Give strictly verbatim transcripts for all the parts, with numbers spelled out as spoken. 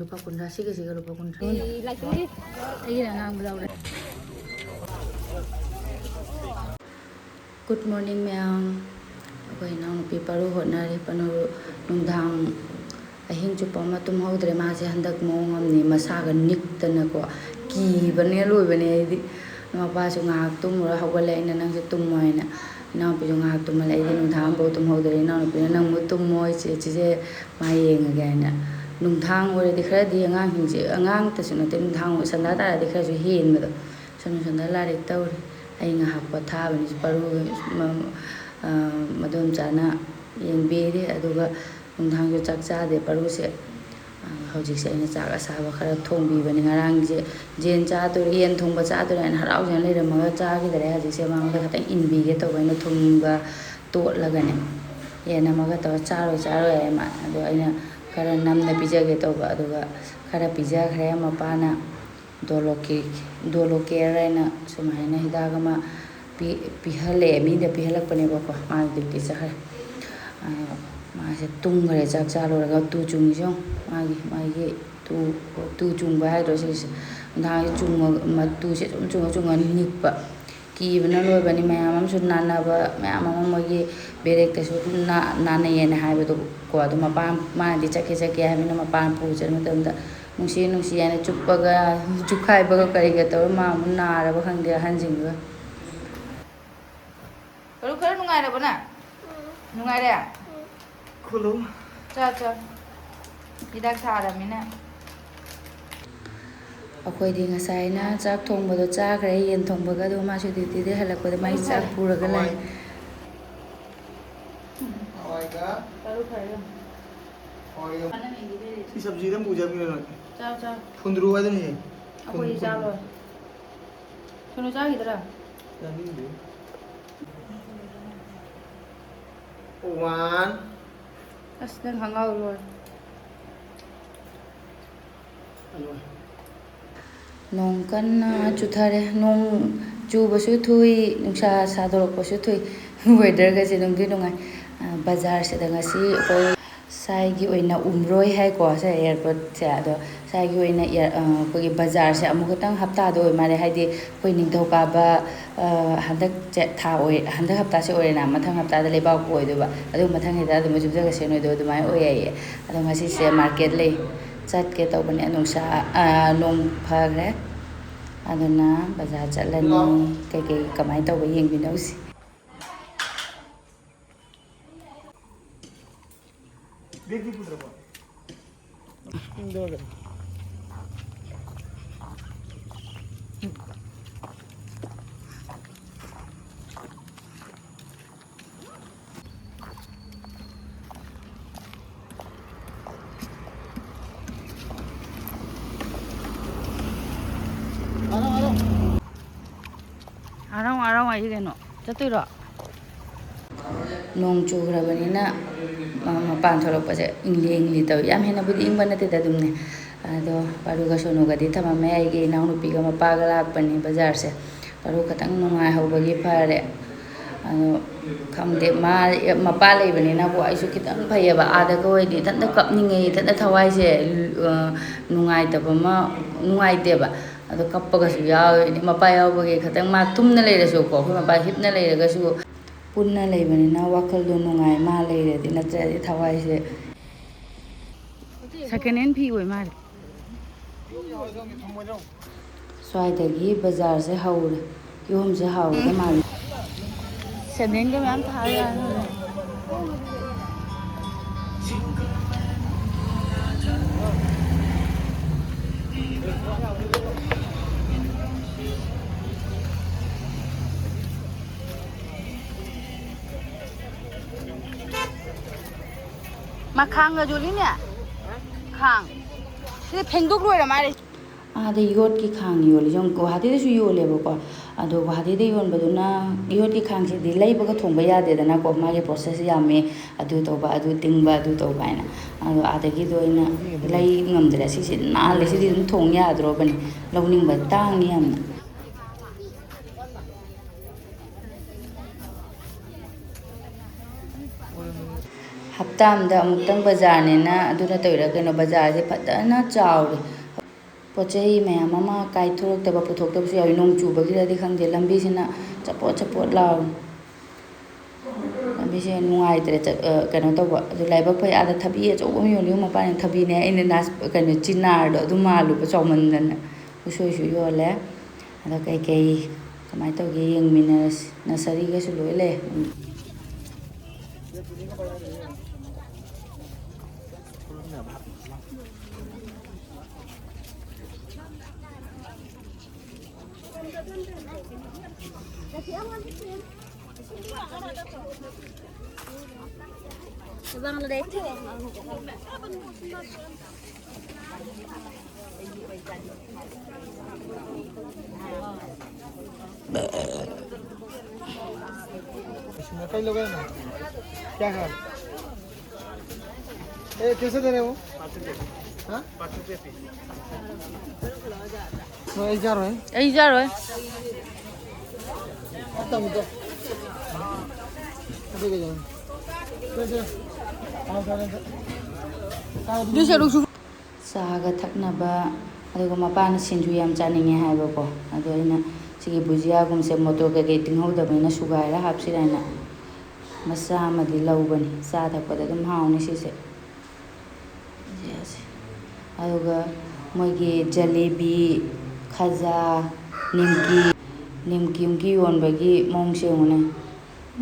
ꯂꯨꯄꯥ ꯀꯨꯟꯊ꯭ꯔꯥ, ꯁꯤꯒ ꯁꯤꯒ ꯂꯨꯄꯥ ꯀꯨꯟꯊ꯭ꯔꯥ꯫ ꯑꯩꯒꯤꯅ ꯑꯉꯥꯡꯕ ꯂꯧꯔꯦ꯫ Good morning ꯃꯌꯥꯝ꯫ ꯑꯩꯈꯣꯏ ꯏꯅꯥꯎꯅꯨꯄꯤ ꯄꯥꯔꯨ ꯍꯣꯠꯅꯔꯤ꯫ ꯄꯥꯔꯨ ꯅꯨꯡꯗꯥꯡ ꯑꯍꯤꯡ ꯆꯨꯞꯄ ꯑꯃ ꯇꯨꯝꯍꯧꯗ꯭ꯔꯦ꯫ ꯃꯥꯁꯦ ꯍꯟꯗꯛ ꯃꯑꯣꯡ ꯑꯃꯅꯤ, ꯃꯁꯥꯒ ꯅꯤꯛꯇꯅꯀꯣ, ꯀꯤꯕꯅꯦ ꯂꯣꯏꯕꯅꯦ ꯑꯩꯗꯤ꯫ ꯃꯄꯥꯁꯨ ꯉꯥꯏꯍꯥꯛ ꯇꯨꯝꯃꯨꯔ ꯍꯧꯒꯠꯂꯦ, ꯑꯩꯅ "ꯅꯪꯁꯦ ꯇꯨꯝꯃꯣ" ꯍꯥꯏꯅ꯫ ꯏꯅꯥꯎꯅꯨꯄꯤꯁꯨ ꯉꯥꯏꯍꯥꯛ ꯇꯨꯝꯍꯜꯂꯦ, ꯑꯩꯗꯤ ꯅꯨꯡꯗꯥꯡ ꯑꯃꯐꯥꯎ ꯇꯨꯝꯍꯧꯗ꯭ꯔꯦ꯫ ꯏꯅꯥꯎꯅꯨꯄꯤꯅ "ꯅꯪꯕꯨ ꯇꯨꯝꯃꯣ, ꯏꯆꯦ, ꯆꯤꯆꯦ ꯃꯥ ꯌꯦꯡꯉꯒꯦ" ꯍꯥꯏꯅ꯫ ꯅꯨꯡꯗꯥꯡ ꯑꯣꯏꯔꯗꯤ ꯈꯔꯗꯤ ꯑꯉꯥꯡꯁꯤꯡꯁꯦ, ꯑꯉꯥꯡꯇꯁꯨ ꯅꯠꯇꯦ, ꯅꯨꯡꯗꯥꯡ ꯁꯟꯗꯥ ꯇꯥꯔꯗꯤ ꯈꯔꯁꯨ ꯍꯦꯟꯕꯗꯣ, ꯁꯣꯝꯗ ꯁꯣꯝꯗ ꯂꯥꯏꯔꯤꯛ ꯇꯧꯔꯤ꯫ ꯑꯩ ꯉꯥꯏꯍꯥꯛ ꯄꯣꯊꯥꯕꯅꯤ꯫ ꯄꯔꯨꯒ ꯃ-, ꯑ, ꯃꯗꯣꯝꯆꯥꯅ ꯌꯦꯡꯕꯤꯔꯤ꯫ ꯑꯗꯨꯒ ꯅꯨꯡꯗꯥꯡꯁꯨ ꯆꯥꯛ ꯆꯥꯗꯦ ꯄꯔꯨꯁꯦ꯫ ꯑ, ꯍꯧꯖꯤꯛꯁꯦ ꯑꯩꯅ ꯆꯥꯛ ꯑꯁꯥꯕ ꯈꯔ ꯊꯣꯡꯕꯤꯕꯅꯤ꯫ ꯉꯔꯥꯡꯁꯦ ꯌꯦꯟ ꯆꯥꯗꯣꯔꯦ, ꯌꯦꯟ ꯊꯣꯡꯕ ꯆꯥꯗꯣꯔꯦ ꯍꯥꯏꯅ ꯍꯔꯥꯎꯖꯅ ꯂꯩꯔꯝꯃꯒ ꯆꯥꯈꯤꯗꯔꯦ꯫ ꯍꯧꯖꯤꯛꯁꯦ ꯃꯉꯣꯟꯗ ꯈꯤꯇꯪ ꯏꯟꯕꯤꯒꯦ ꯇꯧꯕ, ꯑꯩꯅ ꯊꯨꯝꯒ ꯇꯣꯠꯂꯒꯅꯦ꯫ ꯌꯦꯟ ꯑꯃꯒ ꯇꯧꯔ "ꯆꯥꯔꯣꯏ, ꯆꯥꯔꯣꯏ" ꯍꯥꯏ ꯃꯥ꯫ ꯑꯗꯣ ꯑꯩꯅ ꯈꯔ ꯅꯝꯅ ꯄꯤꯖꯒꯦ ꯇꯧꯕ, ꯑꯗꯨꯒ ꯈꯔ ꯄꯤꯖꯈ꯭ꯔꯦ꯫ ꯃꯄꯥꯅ ꯗꯣꯂꯣꯀꯦ-, ꯗꯣꯂꯣꯀꯦꯌꯔ ꯍꯥꯏꯅ ꯁꯨꯃꯥꯏꯅ ꯍꯤꯗꯥꯛ ꯑꯃ ꯄꯤ-, ꯄꯤꯍꯜꯂꯛꯑꯦ, ꯃꯤꯗ ꯄꯤꯍꯜꯂꯛꯄꯅꯦꯕꯀꯣ, ꯃꯥ ꯗ꯭ꯌꯨꯇꯤ ꯆꯠꯈ꯭ꯔꯦ꯫ ꯑ, ꯃꯥꯁꯦ ꯇꯨꯝꯈ꯭ꯔꯦ꯫ ꯆꯥꯛ ꯆꯥ ꯂꯣꯏꯔꯒ ꯇꯨ ꯆꯨꯡꯉꯤꯁꯦ ꯌꯦꯡꯉꯣ꯫ ꯃꯥꯒꯤ, ꯃꯥꯒꯤ ꯇꯨ, ꯇꯨ ꯆꯨꯡꯕ ꯍꯥꯏꯗ꯭ꯔꯣ ꯁꯤꯁꯦ? ꯅꯍꯥꯟꯒꯤ ꯆꯨꯡꯉ-, ꯃꯇꯨꯁꯦ ꯁꯨꯝ ꯆꯨꯡꯉ ꯆꯨꯡꯉ ꯅꯤꯛꯄ꯫ ꯀꯤꯕꯅ ꯂꯣꯏꯕꯅꯤ꯫ ꯃꯌꯥꯝ ꯑꯃꯁꯨ ꯅꯥꯟꯅꯕ, ꯃꯌꯥꯝ ꯑꯃ ꯃꯣꯏꯒꯤ ꯕꯦꯔꯦꯛꯇꯁꯨ ꯑꯗꯨꯝ ꯅꯥ-, ꯅꯥꯟꯅꯩꯌꯦꯅ ꯍꯥꯏꯕꯗꯣ ꯀꯣ꯫ ꯑꯗꯣ ꯃꯄꯥ, ꯃꯥꯅꯗꯤ ꯆꯠꯀꯦ ꯆꯠꯀꯦ ꯍꯥꯏꯕꯅꯤꯅ ꯃꯄꯥꯅ ꯄꯨ ꯆꯠꯄ ꯃꯇꯝꯗ ꯅꯨꯡꯁꯤ ꯅꯨꯡꯁꯤ ꯍꯥꯏꯅ ꯆꯨꯞꯄꯒ, ꯆꯨꯞꯈꯥꯏꯕꯒ ꯀꯔꯤꯒ ꯇꯧꯔ ꯃꯥ ꯑꯃꯨꯛ ꯅꯥꯔꯕ ꯈꯪꯗꯦ ꯑꯍꯟꯁꯤꯡꯗꯨꯒ꯫ ꯀꯔꯨ, ꯈꯔ ꯅꯨꯡꯉꯥꯏꯔꯕꯣ ꯅꯪ? ꯅꯨꯡꯉꯥꯏꯔꯦ? ꯈꯨꯂꯨ꯫ ꯆꯥ, ꯆꯥ꯫ ꯍꯤꯗꯥꯛ ꯊꯥꯔꯃꯤꯅ꯫ ꯑꯩꯈꯣꯏꯗꯤ ꯉꯁꯥꯏꯅ ꯆꯥꯛ ꯊꯣꯡꯕꯗꯣ ꯆꯥꯈ꯭ꯔꯦ, ꯌꯦꯟ ꯊꯣꯡꯕꯒ꯫ ꯑꯗꯣ ꯃꯥꯁꯨ ꯗ꯭ꯌꯨꯇꯤꯗꯩ ꯍꯜꯂꯛꯄꯗ ꯃꯥꯏ ꯆꯥꯛ ꯄꯨꯔꯒ ꯂꯥꯛꯑꯦ꯫ ꯍꯋꯥꯏꯒ ꯀꯔꯨ ꯐꯔꯦ꯫ ꯍꯋꯥꯏꯒ꯫ ꯁꯤ ꯁꯕꯖꯤꯗ ꯑꯃ ꯄꯨꯖꯕꯤꯔꯣ ꯅꯣꯏ꯫ ꯆꯥꯎ, ꯆꯥꯎ꯫ ꯐꯨꯟꯗ꯭ꯔꯨ ꯍꯥꯏꯗꯨꯅ ꯍꯦꯛ꯫ ꯑꯩꯈꯣꯏꯗꯤ ꯆꯥ ꯂꯣꯏꯔꯦ꯫ ꯁꯣꯅꯨ ꯆꯥꯈꯤꯗ꯭ꯔꯥ? ꯆꯥꯅꯤꯡꯗꯦ꯫ ꯋꯥꯟ꯫ ꯑꯁ, ꯅꯪ ꯈꯪꯍꯧꯔꯣꯏ꯫ ꯅꯣꯡ ꯀꯟꯅ ꯆꯨꯊꯔꯦ꯫ ꯅꯣꯡ ꯆꯨꯕꯁꯨ ꯊꯨꯏ, ꯅꯨꯡꯁꯥ ꯁꯥꯗꯣꯔꯛꯄꯁꯨ ꯊꯨꯏ꯫ Weatherꯒꯁꯦ ꯅꯨꯡꯗꯤ ꯅꯨꯡꯉꯥꯏ꯫ ꯑ, ꯕꯖꯥꯔꯁꯤꯗ ꯉꯁꯤ ꯑꯩꯈꯣꯏ ꯁ꯭ꯋꯥꯏꯒꯤ ꯑꯣꯏꯅ ꯎꯝꯔꯣꯏ ꯍꯥꯏꯀꯣ, ꯁꯤ ꯑꯦꯌꯥꯔꯄꯣꯔꯠꯁꯦ꯫ ꯑꯗꯣ ꯁ꯭ꯋꯥꯏꯒꯤ ꯑꯣꯏꯅ ꯑꯦꯌꯥꯔ-, ꯑ, ꯑꯩꯈꯣꯏꯒꯤ ꯕꯖꯥꯔꯁꯦ ꯑꯃꯨꯛ ꯈꯛꯇꯪ ꯍꯞꯇꯥꯗ ꯑꯣꯏ ꯃꯥꯜꯂꯦ, ꯍꯥꯏꯗꯤ ꯑꯩꯈꯣꯏ ꯅꯤꯡꯊꯧꯀꯥꯕ, ꯑ, ꯍꯟꯗꯛꯁꯦ ꯊꯥ ꯑꯣꯏ-, ꯍꯟꯗꯛ ꯍꯞꯇꯥꯁꯦ ꯑꯣꯏꯔꯦꯅ, ꯃꯊꯪ ꯍꯞꯇꯥꯗ ꯂꯩꯕꯥꯛꯄꯣꯛꯄ ꯑꯣꯏꯗꯣꯏꯕ, ꯑꯗꯨ ꯃꯊꯪꯒꯤꯗ ꯑꯗꯨꯝ ꯌꯨꯝꯖꯀꯩꯁ ꯑꯣꯏꯗꯣꯏꯕ, ꯑꯗꯨꯃꯥꯏꯅ ꯑꯣꯏ ꯍꯥꯏꯌꯦ꯫ ꯑꯗꯣ ꯉꯁꯤꯁꯦ ꯃꯥꯔꯀꯦꯠ ꯂꯩ, ꯆꯠꯀꯦ ꯇꯧꯕꯅꯦ, ꯅꯨꯡꯁꯥ, ꯑ, ꯅꯣꯡ ꯐꯈ꯭ꯔꯦ꯫ ꯑꯗꯨꯅ ꯕꯖꯥꯔ ꯆꯠꯂꯅꯤ, ꯀꯩꯀꯩ ꯀꯃꯥꯏꯅ ꯇꯧꯕ ꯌꯦꯡꯃꯤꯟꯅꯧꯁꯤ꯫ ꯑꯔꯥꯎ ꯑꯔꯥꯎ ꯍꯥꯏꯁꯤ ꯀꯩꯅꯣ? ꯆꯠꯇꯣꯏꯔꯣ? ꯅꯣꯡ ꯆꯨꯈ꯭ꯔꯕꯅꯤꯅ ꯃ-, ꯃꯄꯥꯟ ꯊꯣꯛꯂꯛꯄꯁꯦ ꯏꯪꯂꯤ ꯏꯪꯂꯤ ꯇꯧꯏ꯫ ꯌꯥꯝ ꯍꯦꯟꯅꯕꯨꯗꯤ ꯏꯪꯕ ꯅꯠꯇꯦꯗ, ꯑꯗꯨꯝꯅꯤ꯫ ꯑꯗꯣ ꯄꯥꯔꯨꯒ ꯁꯣꯅꯨꯒꯗꯤ ꯊꯝꯃꯝꯃꯦ, ꯑꯩꯒꯤ ꯏꯅꯥꯎꯅꯨꯄꯤꯒ ꯃꯄꯥꯒ ꯂꯥꯛꯄꯅꯤ ꯕꯖꯥꯔꯁꯦ꯫ ꯄꯥꯔꯨ ꯈꯇꯪ ꯅꯨꯡꯉꯥꯏꯍꯧꯕꯒꯤ ꯐꯔꯦ꯫ ꯑꯗꯣ ꯈꯪꯗꯦ, ꯃꯥ, ꯃꯄꯥ ꯂꯩꯕꯅꯤꯅꯀꯣ ꯑꯩꯁꯨ ꯈꯤꯇꯪ ꯐꯩꯌꯦꯕ꯫ ꯑꯥꯗꯒ ꯑꯣꯏꯔꯗꯤ ꯏꯊꯟꯇ ꯀꯞꯅꯤꯡꯉꯦ, ꯏꯊꯟꯇ ꯊꯋꯥꯏꯁꯦ, ꯑ, ꯅꯨꯡꯉꯥꯏꯇꯕ ꯑꯃ, ꯅꯨꯡꯉꯥꯏꯇꯦꯕ꯫ ꯑꯗꯣ ꯀꯞꯄꯒꯁꯨ ꯌꯥꯎꯔꯤꯅꯤ꯫ ꯃꯄꯥ ꯌꯥꯎꯕꯒꯤ ꯈꯇꯪ ꯃꯥ ꯇꯨꯝꯅ ꯂꯩꯔꯁꯨꯀꯣ, ꯑꯩꯈꯣꯏ ꯃꯄꯥ ꯍꯤꯞꯅ ꯂꯩꯔꯒꯁꯨ ꯄꯨꯟꯅ ꯂꯩꯕꯅꯤꯅ ꯋꯥꯈꯜꯗꯣ ꯅꯨꯡꯉꯥꯏ, ꯃꯥ ꯂꯩꯔꯗꯤ꯫ ꯅꯠꯇ꯭ꯔꯗꯤ ꯊꯋꯥꯏꯁꯦ꯫ ꯁꯦꯀꯦꯟ ꯍꯦꯟ ꯐꯤ ꯑꯣꯏ ꯃꯥꯜꯂꯦ꯫ ꯁ꯭ꯋꯥꯏꯗꯒꯤ ꯕꯖꯥꯔꯁꯦ ꯍꯧꯔꯦ꯫ ꯀꯤꯍꯣꯝꯁꯦ ꯍꯥꯎꯒꯗ ꯃꯥꯜꯂꯦ꯫ ꯁꯦꯟꯗꯦꯟꯒ ꯃꯌꯥꯝ ꯊꯥ ꯌꯥꯔꯅꯤ꯫ ꯃꯈꯥꯡꯒ ꯌꯣꯜꯂꯤꯅꯦ꯫ ꯈꯥꯡ꯫ ꯁꯤꯗ ꯐꯦꯡꯗꯣꯛ ꯂꯣꯏꯔ ꯃꯥꯜꯂꯦ꯫ ꯑꯥꯗ ꯌꯣꯠꯀꯤ ꯈꯥꯡ ꯌꯣꯜꯂꯤ꯫ ꯁꯨꯝ ꯒꯨꯍꯥꯇꯤꯗꯁꯨ ꯌꯣꯜꯂꯦꯕꯀꯣ꯫ ꯑꯗꯣ ꯒꯨꯍꯥꯇꯤꯗ ꯌꯣꯟꯕꯗꯨꯅ ꯌꯣꯠꯀꯤ ꯈꯥꯡꯁꯤꯗꯤ ꯂꯩꯕꯒ ꯊꯣꯡꯕ ꯌꯥꯗꯦꯗꯅꯀꯣ꯫ ꯃꯥꯒꯤ ꯄ꯭ꯔꯣꯁꯦꯁ ꯌꯥꯝꯃꯤ꯫ ꯑꯗꯨ ꯇꯧꯕ, ꯑꯗꯨ ꯇꯤꯡꯕ, ꯑꯗꯨ ꯇꯧꯕ ꯍꯥꯏꯅ꯫ ꯑꯗꯣ ꯑꯥꯗꯒꯤꯗꯣ ꯑꯩꯅ ꯂꯩ ꯉꯝꯗ꯭ꯔꯦ꯫ ꯁꯤꯁꯦ ꯅꯥꯜꯂꯦ꯫ ꯁꯤꯗꯤ ꯑꯗꯨꯝ ꯊꯣꯡ ꯌꯥꯗ꯭ꯔꯣꯕꯅꯤ꯫ ꯂꯧꯅꯤꯡꯕ ꯇꯥꯡꯉꯤ ꯌꯥꯝꯅ꯫ ꯍꯞꯇꯥ ꯑꯃꯗ ꯑꯃꯨꯛꯇꯪ ꯕꯖꯥꯔꯅꯦꯅ ꯑꯗꯨꯅ ꯇꯧꯔꯤꯔꯥ ꯀꯩꯅꯣ, ꯕꯖꯥꯔꯁꯦ ꯐꯖꯅ ꯆꯥꯎꯔꯦ꯫ ꯄꯣꯠ ꯆꯩ ꯃꯌꯥꯝ ꯑꯃ ꯀꯥꯏꯊꯣꯔꯛꯇꯕ, ꯄꯨꯊꯣꯛꯇꯕꯁꯨ ꯌꯥꯎꯏ꯫ ꯅꯣꯡ ꯆꯨꯕꯒꯤꯔꯗꯤ ꯈꯪꯗꯦ, ꯂꯝꯕꯤꯁꯤꯅ ꯆꯄꯣꯠ ꯆꯄꯣꯠ ꯂꯥꯎꯔꯦ꯫ ꯂꯝꯕꯤꯁꯦ ꯅꯨꯡꯉꯥꯏꯇ꯭ꯔꯦ ꯆꯠ-, ꯑ, ꯀꯩꯅꯣ ꯇꯧꯕ꯫ ꯑꯗꯨ ꯂꯥꯏꯕꯛ ꯐꯩ, ꯑꯥꯗ ꯊꯕꯤ ꯑꯆꯧꯕ ꯑꯃ ꯌꯣꯜꯂꯤ, ꯃꯄꯥꯟꯗ ꯊꯕꯤꯅꯦ꯫ ꯑꯩꯅ ꯅꯥꯁ-, ꯀꯩꯅꯣ, ꯆꯤꯅꯥꯔꯗꯣ ꯑꯗꯨ ꯃꯥꯜꯂꯨꯕ, ꯆꯥꯎꯃꯟꯗꯅ꯫ ꯎꯁꯣꯏꯁꯨ ꯌꯣꯜꯂꯦ꯫ ꯑꯗꯣ ꯀꯩꯀꯩ ꯀꯃꯥꯏꯅ ꯇꯧꯒꯦ ꯌꯦꯡꯃꯤꯟꯅꯔꯁꯤ꯫ ꯅꯁꯔꯤꯒꯁꯨ ꯂꯣꯏ ꯂꯩ꯫ इसमें कई लोग हैं ना? क्या खाना? ए, कैसे दे रहे हो? हाँ? मैं यही जा रहा हूँ। ꯑꯩ ꯆꯥꯔꯣꯏ꯫ ꯈꯛꯇꯪꯗꯣ꯫ ꯑꯗꯨꯒ ꯌꯦꯡꯉꯨ꯫ ꯁꯦ, ꯁꯦ꯫ ꯍꯥꯎ, ꯐꯔꯦ, ꯐꯔꯦ꯫ ꯑꯗꯨ ꯁꯔꯨꯛꯁꯨ꯫ ꯆꯥꯒ ꯊꯛꯅꯕ, ꯑꯗꯨꯒ ꯃꯄꯥꯅ ꯁꯤꯡꯖꯨ ꯌꯥꯝ ꯆꯥꯅꯤꯡꯉꯦ ꯍꯥꯏꯕꯀꯣ꯫ ꯑꯗꯣ ꯑꯩꯅ ꯁꯤꯒꯤ ꯕꯨꯖꯤꯌꯥꯒꯨꯝꯕꯁꯦ ꯃꯣꯇꯣꯔ ꯀꯩꯀꯩ ꯇꯤꯡꯍꯧꯗꯕꯅꯤꯅ ꯁꯨꯒꯥꯏꯔ ꯍꯥꯞꯁꯤꯔ ꯍꯥꯏꯅ ꯃꯆꯥ ꯑꯃꯗꯤ ꯂꯧꯕꯅꯤ꯫ ꯆꯥ ꯊꯛꯄꯗ ꯑꯗꯨꯝ ꯍꯥꯎꯅꯤ ꯁꯤꯁꯦ꯫ ꯌꯦꯁ꯫ ꯑꯗꯨꯒ ꯃꯣꯏꯒꯤ ꯖꯂꯦꯕꯤ, ꯈꯖꯥ, ꯅꯤꯝꯀꯤ, ꯅꯤꯝꯀꯤ ꯎꯝꯀꯤ ꯌꯣꯟꯕꯒꯤ ꯃꯑꯣꯡꯁꯦ ꯌꯦꯡꯉꯨꯅꯦ꯫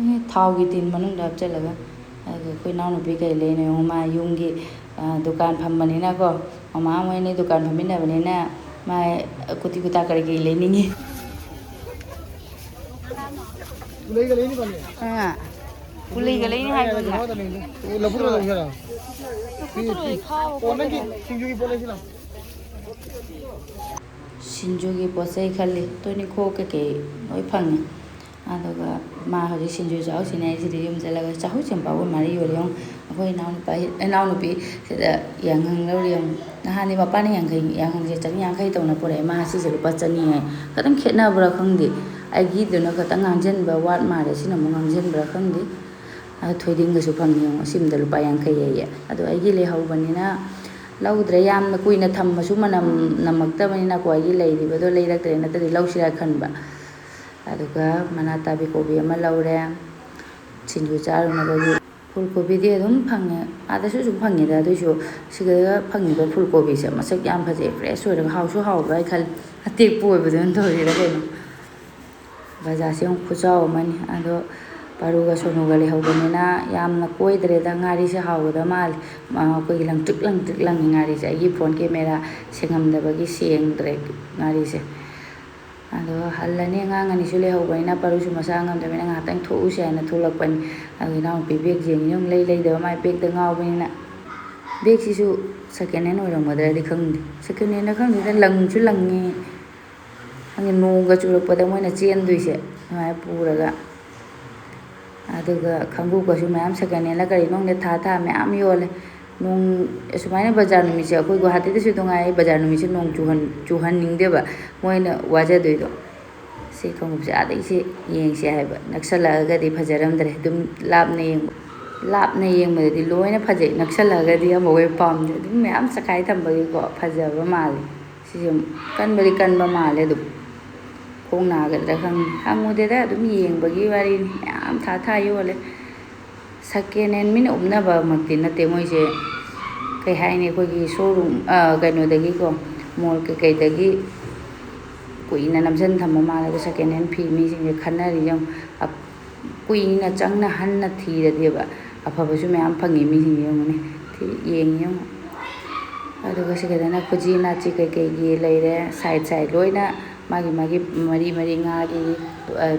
ꯑꯦ, ꯊꯥꯎꯒꯤ ꯇꯤꯟ ꯃꯅꯨꯡꯗ ꯍꯥꯞꯆꯤꯜꯂꯒ꯫ ꯑꯗꯨꯒ ꯑꯩꯈꯣꯏ ꯏꯅꯥꯎꯅꯨꯄꯤ ꯀꯩ ꯂꯩꯅꯣ ꯌꯦꯡꯉꯨ, ꯃꯥ ꯌꯨꯝꯒꯤ, ꯑ, ꯗꯨꯀꯥꯟ ꯐꯝꯕꯅꯤꯅꯀꯣ, ꯃꯃꯥ ꯃꯣꯏ ꯑꯅꯤ ꯗꯨꯀꯥꯟ ꯐꯝꯃꯤꯟꯅꯕꯅꯤꯅ ꯃꯥ ꯀꯨꯔꯇꯤ ꯀꯨꯔꯇꯥ ꯀꯔꯤ ꯀꯔꯤ ꯂꯩꯅꯤꯡꯉꯤ꯫ ꯑꯥ, ꯀꯨꯂꯩꯒ ꯂꯩꯅꯤ ꯍꯥꯏꯕꯅꯤꯅ꯫ ꯁꯤꯡꯖꯨꯒꯤ ꯄꯣꯠ ꯆꯩ ꯈꯜꯂꯤ꯫ ꯇꯨꯅꯤꯡꯈꯣꯛ ꯀꯩꯀꯩ ꯂꯣꯏ ꯐꯪꯉꯤ꯫ ꯑꯗꯨꯒ ꯃꯥ ꯍꯧꯖꯤꯛ ꯁꯤꯡꯖꯨ ꯆꯥꯎ ꯁꯤꯅꯦ꯫ ꯑꯩ ꯁꯤꯗ ꯌꯨꯝ ꯆꯠꯂꯒ ꯆꯍꯨꯝ ꯆꯦꯡꯄꯥꯛ ꯑꯣꯏ ꯃꯥꯜꯂꯦ ꯌꯣꯜꯂꯤ ꯌꯦꯡꯉꯨ꯫ ꯑꯩꯈꯣꯏ ꯏꯅꯥꯎꯅꯨꯄꯥ, ꯏꯅꯥꯎꯅꯨꯄꯤ ꯁꯤꯗ ꯌꯥꯏꯉꯪ ꯂꯧꯔꯤ ꯌꯦꯡꯉꯨ꯫ ꯅꯍꯥꯟꯗꯤ ꯃꯄꯥꯅ ꯌꯥꯡꯈꯩ, ꯌꯥꯏꯉꯪꯁꯦ ꯆꯅꯤ ꯌꯥꯡꯈꯩ ꯇꯧꯅ ꯄꯨꯔꯛꯑꯦ, ꯃꯥ ꯁꯤꯁꯦ ꯂꯨꯄꯥ ꯆꯅꯤ ꯍꯥꯏ꯫ ꯈꯤꯇꯪ ꯈꯦꯠꯅꯕ꯭ꯔꯥ ꯈꯪꯗꯦ, ꯑꯩꯒꯤꯗꯨꯅ ꯈꯤꯇꯪ ꯉꯥꯡꯁꯤꯟꯕ ꯋꯥꯠ ꯃꯥꯜꯂꯦ, ꯁꯤꯅ ꯑꯃꯨꯛ ꯉꯥꯡꯁꯤꯟꯕ꯭ꯔꯥ ꯈꯪꯗꯦ꯫ ꯑꯗꯣ ꯊꯣꯏꯗꯤꯡꯒꯁꯨ ꯐꯪꯉꯤ ꯌꯦꯡꯉꯣ, ꯁꯤꯝꯗ ꯂꯨꯄꯥ ꯌꯥꯡꯈꯩ ꯑꯌꯦ꯫ ꯑꯗꯣ ꯑꯩꯒꯤ ꯂꯩꯍꯧꯕꯅꯤꯅ ꯂꯧꯗ꯭ꯔꯦ꯫ ꯌꯥꯝꯅ ꯀꯨꯏꯅ ꯊꯝꯃꯁꯨ ꯃꯅꯝ ꯅꯝꯃꯛꯇꯕꯅꯤꯅꯀꯣ, ꯑꯩꯒꯤ ꯂꯩꯔꯤꯕꯗꯣ ꯂꯩꯔꯛꯇ꯭ꯔꯦ, ꯅꯠꯇ꯭ꯔꯗꯤ ꯂꯧꯁꯤꯔꯥ ꯈꯟꯕ꯫ ꯑꯗꯨꯒ ꯃꯅꯥ ꯇꯥꯕꯤ ꯀꯣꯕꯤ ꯑꯃ ꯂꯧꯔꯦ, ꯁꯤꯡꯖꯨ ꯆꯥꯔꯨꯅꯕꯒꯤ꯫ ꯐꯨꯜ ꯀꯣꯕꯤꯗꯤ ꯑꯗꯨꯝ ꯐꯪꯉꯦ, ꯑꯥꯗꯁꯨ ꯑꯗꯨꯝ ꯐꯪꯉꯦꯗ, ꯑꯗꯨꯏꯁꯨ ꯁꯤꯗ ꯐꯪꯉꯤꯕ ꯐꯨꯜ ꯀꯣꯕꯤꯁꯦ ꯃꯁꯛ ꯌꯥꯝ ꯐꯖꯩ, ꯐ꯭ꯔꯦꯁ ꯑꯣꯏꯔꯒ ꯍꯥꯎꯁꯨ ꯍꯥꯎꯕ ꯍꯥꯏ ꯈꯜꯂꯤ꯫ ꯑꯇꯦꯛꯄ ꯑꯣꯏꯕꯗꯨꯅ ꯇꯧꯔꯤꯔ ꯀꯩꯅꯣ꯫ ꯕꯖꯥꯔꯁꯦ ꯑꯃꯨꯛ ꯈꯨꯆꯥꯎ ꯑꯃꯅꯤ꯫ ꯑꯗꯣ ꯄꯥꯔꯨꯒ ꯁꯣꯅꯨꯒ ꯂꯩꯍꯧꯕꯅꯤꯅ ꯌꯥꯝꯅ ꯀꯣꯏꯗ꯭ꯔꯦꯗ꯫ ꯉꯥꯔꯤꯁꯦ ꯍꯥꯎꯒꯗꯕ ꯃꯥꯜꯂꯦ꯫ ꯑꯩꯈꯣꯏꯒꯤ ꯂꯪꯇ꯭ꯔꯤꯛ ꯂꯪꯇ꯭ꯔꯤꯛ ꯂꯪꯉꯤ ꯉꯥꯔꯤꯁꯦ꯫ ꯑꯩꯒꯤ ꯐꯣꯟ ꯀꯦꯃꯦꯔꯥ ꯁꯦꯡꯉꯝꯗꯕꯒꯤ ꯁꯦꯡꯗ꯭ꯔꯦ ꯉꯥꯔꯤꯁꯦ꯫ ꯑꯗꯣ ꯍꯜꯂꯅꯤ, ꯑꯉꯥꯡ ꯑꯅꯤꯁꯨ ꯂꯩꯍꯧꯕꯅꯤꯅ, ꯄꯥꯔꯨꯁꯨ ꯃꯁꯥ ꯉꯝꯗꯕꯅꯤꯅ ꯉꯥꯏꯍꯥꯛꯇꯪ ꯊꯣꯛꯎꯁꯦ ꯍꯥꯏꯅ ꯊꯣꯛꯂꯛꯄꯅꯤ꯫ ꯑꯗꯣ ꯏꯅꯥꯎꯅꯨꯄꯤ ꯕꯦꯒ ꯌꯦꯡꯉꯤꯅ ꯑꯃꯨꯛ ꯂꯩ ꯂꯩꯗꯕ, ꯃꯥꯏ ꯕꯦꯒꯇ ꯉꯥꯎꯕꯅꯤꯅ꯫ ꯕꯦꯒꯁꯤꯁꯨ ꯁꯦꯀꯦꯟ ꯍꯦꯟ ꯑꯣꯏꯔꯝꯒꯗ꯭ꯔꯗꯤ ꯈꯪꯗꯦ, ꯁꯦꯀꯦꯟ ꯍꯦꯟꯗ ꯈꯪꯗꯦꯗ, ꯂꯪꯁꯨ ꯂꯪꯉꯤ꯫ ꯈꯪꯗꯦ, ꯅꯣꯡꯒ ꯆꯨꯔꯛꯄꯗ ꯃꯣꯏꯅ ꯆꯦꯟꯗꯣꯏꯁꯦ ꯑꯗꯨꯃꯥꯏꯅ ꯄꯨꯔꯒ꯫ ꯑꯗꯨꯒ ꯈꯪꯒꯨꯀꯁꯨ ꯃꯌꯥꯝ ꯁꯦꯀꯦꯟ ꯍꯦꯟꯂ ꯀꯔꯤꯅꯣ ꯈꯪꯗꯦ, ꯊꯥ ꯊꯥ ꯃꯌꯥꯝ ꯌꯣꯜꯂꯦ꯫ ꯅꯣꯡ ꯑꯁꯨꯃꯥꯏꯅ ꯕꯖꯥꯔ ꯅꯨꯃꯤꯠꯁꯦ, ꯑꯩꯈꯣꯏ ꯒꯨꯍꯥꯇꯤꯗꯁꯨ ꯅꯨꯡꯉꯥꯏ, ꯕꯖꯥꯔ ꯅꯨꯃꯤꯠꯁꯦ ꯅꯣꯡ ꯆꯨꯍꯟ ꯆꯨꯍꯟꯅꯤꯡꯗꯦꯕ ꯃꯣꯏꯅ ꯋꯥꯖꯗꯣꯏꯗꯣ꯫ ꯁꯤ ꯈꯣꯡꯎꯞꯁꯦ ꯑꯥꯗꯒꯤꯁꯦ ꯌꯦꯡꯁꯦ ꯍꯥꯏꯕ, ꯅꯛꯁꯜꯂꯛꯑꯒꯗꯤ ꯐꯖꯔꯝꯗ꯭ꯔꯦ꯫ ꯑꯗꯨꯝ ꯂꯥꯞꯅ ꯌꯦꯡꯕ, ꯂꯥꯞꯅ ꯌꯦꯡꯕꯗꯗꯤ ꯂꯣꯏꯅ ꯐꯖꯩ, ꯅꯛꯁꯜꯂꯛꯑꯒꯗꯤ ꯑꯃꯐꯥꯎ ꯍꯦꯛ ꯄꯥꯝꯗꯦ꯫ ꯑꯗꯨꯝ ꯃꯌꯥꯝ ꯆꯈꯥꯏ ꯊꯝꯕꯒꯤꯀꯣ ꯐꯖꯕ ꯃꯥꯜꯂꯦ꯫ ꯁꯤꯁꯦ ꯀꯟꯕꯗꯤ ꯀꯟꯕ ꯃꯥꯜꯂꯦ ꯑꯗꯨꯝ꯫ ꯈꯣꯡ ꯅꯥꯒꯗ꯭ꯔꯥ ꯈꯪꯗꯦ꯫ ꯍꯪꯉꯨꯗꯦꯗ, ꯑꯗꯨꯝ ꯌꯦꯡꯕꯒꯤ ꯋꯥꯔꯤꯅꯤ꯫ ꯃꯌꯥꯝ ꯊꯥ ꯊꯥ ꯌꯣꯜꯂꯦ꯫ ꯁꯦꯀꯦꯟ ꯍꯦꯟ ꯃꯤꯅ ꯎꯞꯅꯕꯃꯛꯇꯤ ꯅꯠꯇꯦ ꯃꯣꯏꯁꯦ꯫ ꯀꯩ ꯍꯥꯏꯅꯤ, ꯑꯩꯈꯣꯏꯒꯤ ꯁꯣꯔꯨꯝ, ꯀꯩꯅꯣꯗꯒꯤꯀꯣ, ꯃꯣꯜ ꯀꯩꯀꯩꯗꯒꯤ ꯀꯨꯏꯅ ꯅꯝꯁꯤꯟ ꯊꯝꯕ ꯃꯥꯜꯂꯦ꯫ ꯑꯗꯣ ꯁꯦꯀꯦꯟ ꯍꯦꯟ ꯐꯤ ꯃꯤꯁꯤꯡꯁꯦ ꯈꯟꯅꯔꯤ ꯌꯦꯡꯉꯨ꯫ ꯀꯨꯏꯅ ꯆꯪꯅ ꯍꯟꯅ ꯊꯤꯔꯗꯤꯕ ꯑꯐꯕꯁꯨ ꯃꯌꯥꯝ ꯐꯪꯉꯤ ꯃꯤꯁꯤꯡꯁꯦ ꯌꯦꯡꯉꯨꯅꯦ꯫ ꯊꯤ-, ꯌꯦꯡꯉꯤ ꯌꯦꯡꯉꯨ꯫ ꯑꯗꯨꯒ ꯁꯤꯗꯅ ꯈꯨꯖꯤ ꯅꯥꯆꯤ ꯀꯩꯀꯩꯒꯤ ꯂꯩꯔꯦ, ꯁꯥꯏꯠ ꯁꯥꯏꯠ ꯂꯣꯏꯅ ꯃꯥꯒꯤ ꯃꯥꯒꯤ ꯃꯔꯤ ꯃꯔꯤ, ꯉꯥꯒꯤ,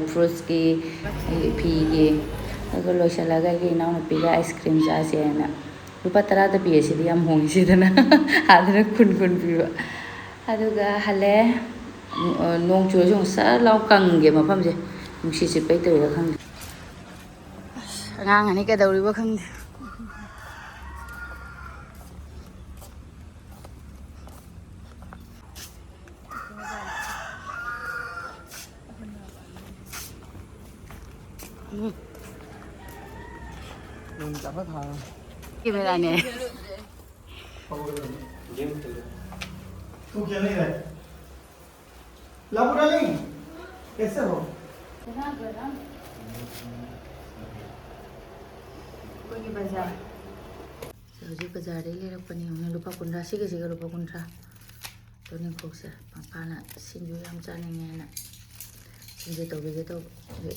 ꯐ꯭ꯔꯨꯠꯁꯀꯤ, ꯐꯤꯒꯤ꯫ ꯑꯗꯨꯒ ꯂꯣꯏꯁꯤꯜꯂꯒ ꯑꯩꯒꯤ ꯏꯅꯥꯎꯅꯨꯄꯤꯒ ꯑꯥꯏꯁ ꯀ꯭ꯔꯤꯝ ꯆꯥꯁꯦꯅ꯫ ꯂꯨꯄꯥ ꯇꯔꯥꯗ ꯄꯤꯌꯦ ꯁꯤꯗꯤ, ꯌꯥꯝ ꯍꯣꯡꯉꯤ ꯁꯤꯗꯅ꯫ ꯑꯥꯗꯅ ꯀꯨꯟ ꯀꯨꯟ ꯄꯤꯕ꯫ ꯑꯗꯨꯒ ꯍꯜꯂꯦ꯫ ꯅꯣꯡ ꯆꯨꯔꯁꯨ ꯑꯃꯨꯛ ꯁꯠ ꯂꯥꯎ ꯀꯪꯒꯦ ꯃꯐꯝꯁꯦ꯫ ꯅꯨꯡꯁꯤꯠ ꯁꯤꯠꯄꯩ ꯇꯧꯔꯤꯔꯥ ꯈꯪꯗꯦ꯫ ꯑꯁ, ꯑꯉꯥꯡ ꯑꯅꯤ ꯀꯩꯗꯧꯔꯤꯕ ꯈꯪꯗꯦ꯫ ꯎꯝ꯫ ꯀꯦꯃꯦꯔꯥꯅꯦ꯫ ꯇꯨ ꯀꯌꯥ ꯂꯩꯔꯦ? ꯂꯥꯕꯨ ꯗꯥꯔꯂꯤꯡ, ꯀꯦꯁꯦ ꯍꯣ? ꯑꯩꯈꯣꯏꯒꯤ ꯕꯖꯥꯔ꯫ ꯁꯤ ꯍꯧꯖꯤꯛ ꯕꯖꯥꯔꯗꯒꯤ ꯂꯩꯔꯛꯄꯅꯤ꯫ ꯌꯦꯡꯉꯨꯅꯦ, ꯂꯨꯄꯥ ꯀꯨꯟꯊ꯭ꯔꯥ, ꯁꯤꯒ ꯁꯤꯒ ꯂꯨꯄꯥ ꯀꯨꯟꯊ꯭ꯔꯥ꯫ ꯇꯣꯅꯤꯡꯈꯣꯛꯁꯦ ꯃꯄꯥꯅ ꯁꯤꯡꯖꯨ ꯌꯥꯝ ꯆꯥꯅꯤꯡꯉꯦꯅ ꯁꯤꯡꯖꯨ ꯇꯧꯕꯤꯒꯦ ꯇꯧꯕ꯫ ꯑꯗꯨ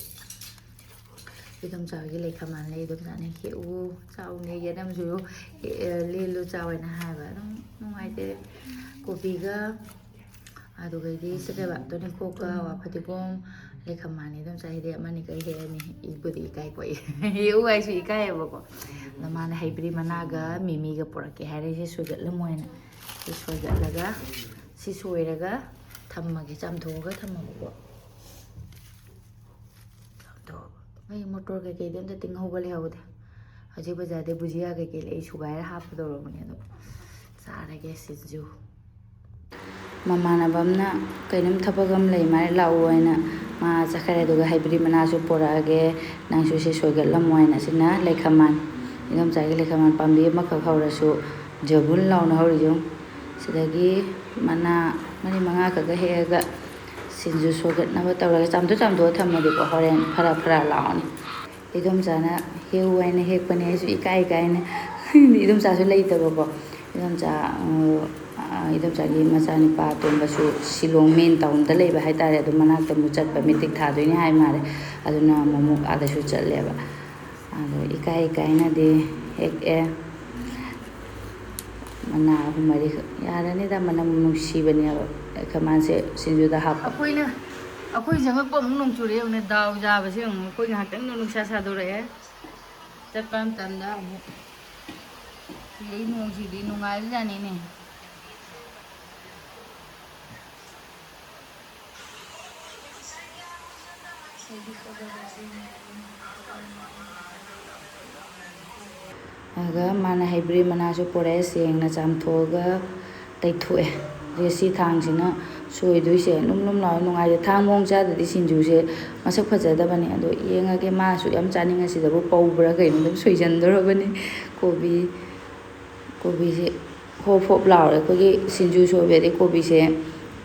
ꯏꯗꯣꯝꯆꯥꯒꯤ ꯂꯩ ꯈꯝꯃꯥꯟ ꯂꯩ, ꯏꯗꯣꯝꯆꯥꯅ "ꯍꯦꯛꯎ, ꯆꯥꯎꯅꯦ, ꯌꯦꯅꯝꯁꯨ, ꯍꯦꯛ-, ꯑꯦ, ꯂꯦꯜꯂꯨ, ꯆꯥꯎ" ꯍꯥꯏꯅ ꯍꯥꯏꯕ꯫ ꯑꯗꯨꯝ ꯅꯨꯡꯉꯥꯏꯇꯦ꯫ ꯀꯣꯕꯤꯒ, ꯑꯗꯨꯒꯩꯗꯤ ꯁꯤ ꯀꯩꯕ, ꯇꯣꯅꯤꯡꯈꯣꯛꯀ, ꯋꯥ ꯐꯗꯤꯒꯣꯝ, ꯂꯩ ꯈꯝꯃꯥꯟꯅꯤ꯫ ꯏꯗꯣꯝꯆꯥ ꯍꯤꯗꯤ ꯑꯃꯅꯤ ꯀꯩ ꯍꯦꯛꯑꯅꯤ꯫ ꯏꯕꯨꯗꯤ ꯏꯀꯥꯏꯀꯣ ꯑꯩ꯫ ꯍꯦꯛꯎ ꯍꯥꯏꯁꯨ ꯏꯀꯥꯏꯌꯦꯕꯀꯣ꯫ ꯑꯗ ꯃꯥꯅ ꯍꯩꯕ꯭ꯔꯤ ꯃꯅꯥꯒ ꯃꯤꯃꯤꯒ ꯄꯨꯔꯛꯀꯦ ꯍꯥꯏꯔꯦ꯫ ꯁꯤ ꯁꯣꯏꯒꯠꯂꯝꯃꯣ ꯍꯥꯏꯅ꯫ ꯁꯤ ꯁꯣꯏꯒꯠꯂꯒ, ꯁꯤ ꯁꯣꯏꯔꯒ ꯊꯝꯃꯒꯦ, ꯆꯥꯝꯊꯣꯛꯑꯒ ꯊꯝꯃꯒꯦꯀꯣ꯫ ꯆꯥꯝꯊꯣꯛꯑꯒ꯫ ꯑꯩ ꯃꯣꯇꯣꯔ ꯀꯩꯀꯩꯗꯤ ꯑꯝꯇ ꯇꯤꯡꯍꯧꯕ ꯂꯩꯍꯧꯗꯦ꯫ ꯍꯧꯖꯤꯛ ꯕꯖꯥꯔꯗꯩ ꯕꯨꯖꯤꯌꯥ ꯀꯩꯀꯩ ꯂꯩ ꯁꯨꯒꯥꯏꯔ ꯍꯥꯞꯀꯗꯧꯔꯕꯅꯦ ꯑꯗꯣ꯫ ꯆꯥꯔꯒꯦ ꯁꯤꯡꯖꯨ꯫ ꯃꯃꯥꯟꯅꯕ ꯑꯃꯅ ꯀꯩꯅꯣꯝ ꯊꯕꯛ ꯑꯃ ꯂꯩ ꯃꯥꯜꯂꯦ, ꯂꯥꯛꯑꯣ ꯍꯥꯏꯅ ꯃꯥ ꯆꯠꯈ꯭ꯔꯦ꯫ ꯑꯗꯨꯒ ꯍꯩꯕ꯭ꯔꯤ ꯃꯅꯥꯁꯨ ꯄꯣꯔꯛꯑꯒꯦ, ꯅꯪꯁꯨ ꯁꯤ ꯁꯣꯏꯒꯠꯂꯝꯃꯣ ꯍꯥꯏꯅ꯫ ꯑꯁꯤꯅ ꯂꯩꯈꯃꯥꯟ, ꯏꯗꯣꯝꯆꯥꯒꯤ ꯂꯩꯈꯃꯥꯟ ꯄꯥꯝꯕꯤ ꯑꯃꯈꯛ ꯍꯧꯔꯁꯨ ꯖꯕꯨꯟ ꯂꯥꯎꯅ ꯍꯧꯔꯤꯁꯦ ꯌꯦꯡꯉꯨ꯫ ꯁꯤꯗꯒꯤ ꯃꯅꯥ ꯃꯔꯤ ꯃꯉꯥ ꯈꯛꯀ ꯍꯦꯛꯑꯒ ꯁꯤꯡꯖꯨ ꯁꯣꯏꯒꯠꯅꯕ ꯇꯧꯔꯒ ꯆꯥꯝꯊꯣꯛ ꯆꯥꯝꯊꯣꯛꯑ ꯊꯝꯃꯗꯤꯀꯣ ꯍꯣꯔꯦꯟ ꯐꯔꯥ ꯐꯔꯥ ꯂꯥꯎꯔꯅꯤ꯫ ꯏꯗꯣꯝꯆꯥꯅ ꯍꯦꯛꯎ ꯍꯥꯏꯅ ꯍꯦꯛꯄꯅꯦ, ꯑꯩꯁꯨ ꯏꯀꯥꯏ ꯏꯀꯥꯏꯅ꯫ ꯏꯗꯣꯝꯆꯥꯁꯨ ꯂꯩꯇꯕꯀꯣ꯫ ꯏꯗꯣꯝꯆꯥ, ꯑ, ꯏꯗꯣꯝꯆꯥꯒꯤ ꯃꯆꯥꯅꯨꯄꯥ ꯑꯇꯣꯝꯕꯁꯨ ꯁꯤꯂꯣꯡ ꯃꯦꯟ ꯇꯥꯎꯟꯗ ꯂꯩꯕ ꯍꯥꯏꯇꯥꯔꯦ, ꯑꯗꯨ ꯃꯅꯥꯛꯇ ꯑꯃꯨꯛ ꯆꯠꯄ ꯃꯤꯇꯤꯛ ꯊꯥꯗꯣꯏꯅꯤ ꯍꯥꯏ ꯃꯥꯜꯂꯦ꯫ ꯑꯗꯨꯅ ꯑꯃꯨꯛ ꯑꯃꯨꯛ ꯑꯥꯗꯁꯨ ꯆꯠꯂꯦꯕ꯫ ꯑꯗꯣ ꯏꯀꯥꯏ ꯏꯀꯥꯏꯅꯗꯤ ꯍꯦꯛꯑꯦ꯫ ꯃꯅꯥ ꯑꯍꯨꯝ ꯃꯔꯤꯈꯛ ꯌꯥꯔꯅꯤꯗ, ꯃꯅꯝ ꯅꯨꯡꯁꯤꯕꯅꯦꯕ꯫ ꯈꯃꯥꯟꯁꯦ ꯁꯤꯡꯖꯨꯗ ꯍꯥꯞꯄ꯫ ꯑꯩꯈꯣꯏꯅ, ꯑꯩꯈꯣꯏ ꯆꯪꯉꯛꯄ ꯑꯃꯨꯛ ꯅꯣꯡ ꯆꯨꯔꯛꯑꯦ ꯌꯦꯡꯉꯨꯅꯦ, ꯗꯥꯎ ꯌꯥꯕꯁꯦ ꯌꯦꯡꯉꯨ꯫ ꯑꯩꯈꯣꯏ ꯉꯥꯏꯍꯥꯛꯇꯪꯗ ꯅꯨꯡꯁꯥ ꯁꯥꯗꯣꯔꯛꯑꯦ꯫ ꯆꯠꯄ ꯃꯇꯝꯗ ꯑꯃꯨꯛ ꯆꯨꯔꯛꯏ ꯅꯣꯡꯁꯤꯗꯤ ꯅꯨꯡꯉꯥꯏꯕꯖꯥꯠꯅꯤꯅꯦ꯫ ꯑꯗꯨꯒ ꯃꯥꯅ ꯍꯩꯕ꯭ꯔꯤ ꯃꯅꯥꯁꯨ ꯄꯨꯔꯛꯑꯦ, ꯁꯦꯡꯅ ꯆꯥꯝꯊꯣꯛꯑꯒ ꯇꯩꯊꯣꯛꯑꯦ꯫ ꯑꯗꯨꯒ ꯁꯤ ꯊꯥꯡꯁꯤꯅ ꯁꯣꯏꯗꯣꯏꯁꯦ꯫ ꯂꯨꯝ ꯂꯨꯝ ꯂꯥꯎꯔ ꯅꯨꯡꯉꯥꯏꯔꯦ꯫ ꯊꯥꯡ ꯃꯑꯣꯡ ꯆꯥꯗꯗꯤ ꯁꯤꯡꯖꯨꯁꯦ ꯃꯁꯛ ꯐꯖꯗꯕꯅꯦ꯫ ꯑꯗꯣ ꯌꯦꯡꯉꯒꯦ, ꯃꯥꯁꯨ ꯌꯥꯝ ꯆꯥꯅꯤꯡꯉꯁꯤꯗꯕꯨ ꯄꯧꯕ꯭ꯔꯥ ꯀꯩꯅꯣ, ꯑꯗꯨꯝ ꯁꯣꯏꯖꯟꯗꯣꯔꯕꯅꯤ꯫ ꯀꯣꯕꯤ, ꯀꯣꯕꯤꯁꯦ ꯍꯣꯞ ꯍꯣꯞ ꯂꯥꯎꯔꯦ꯫ ꯑꯩꯈꯣꯏꯒꯤ ꯁꯤꯡꯖꯨ ꯁꯣꯏꯕꯗꯤ ꯀꯣꯕꯤꯁꯦ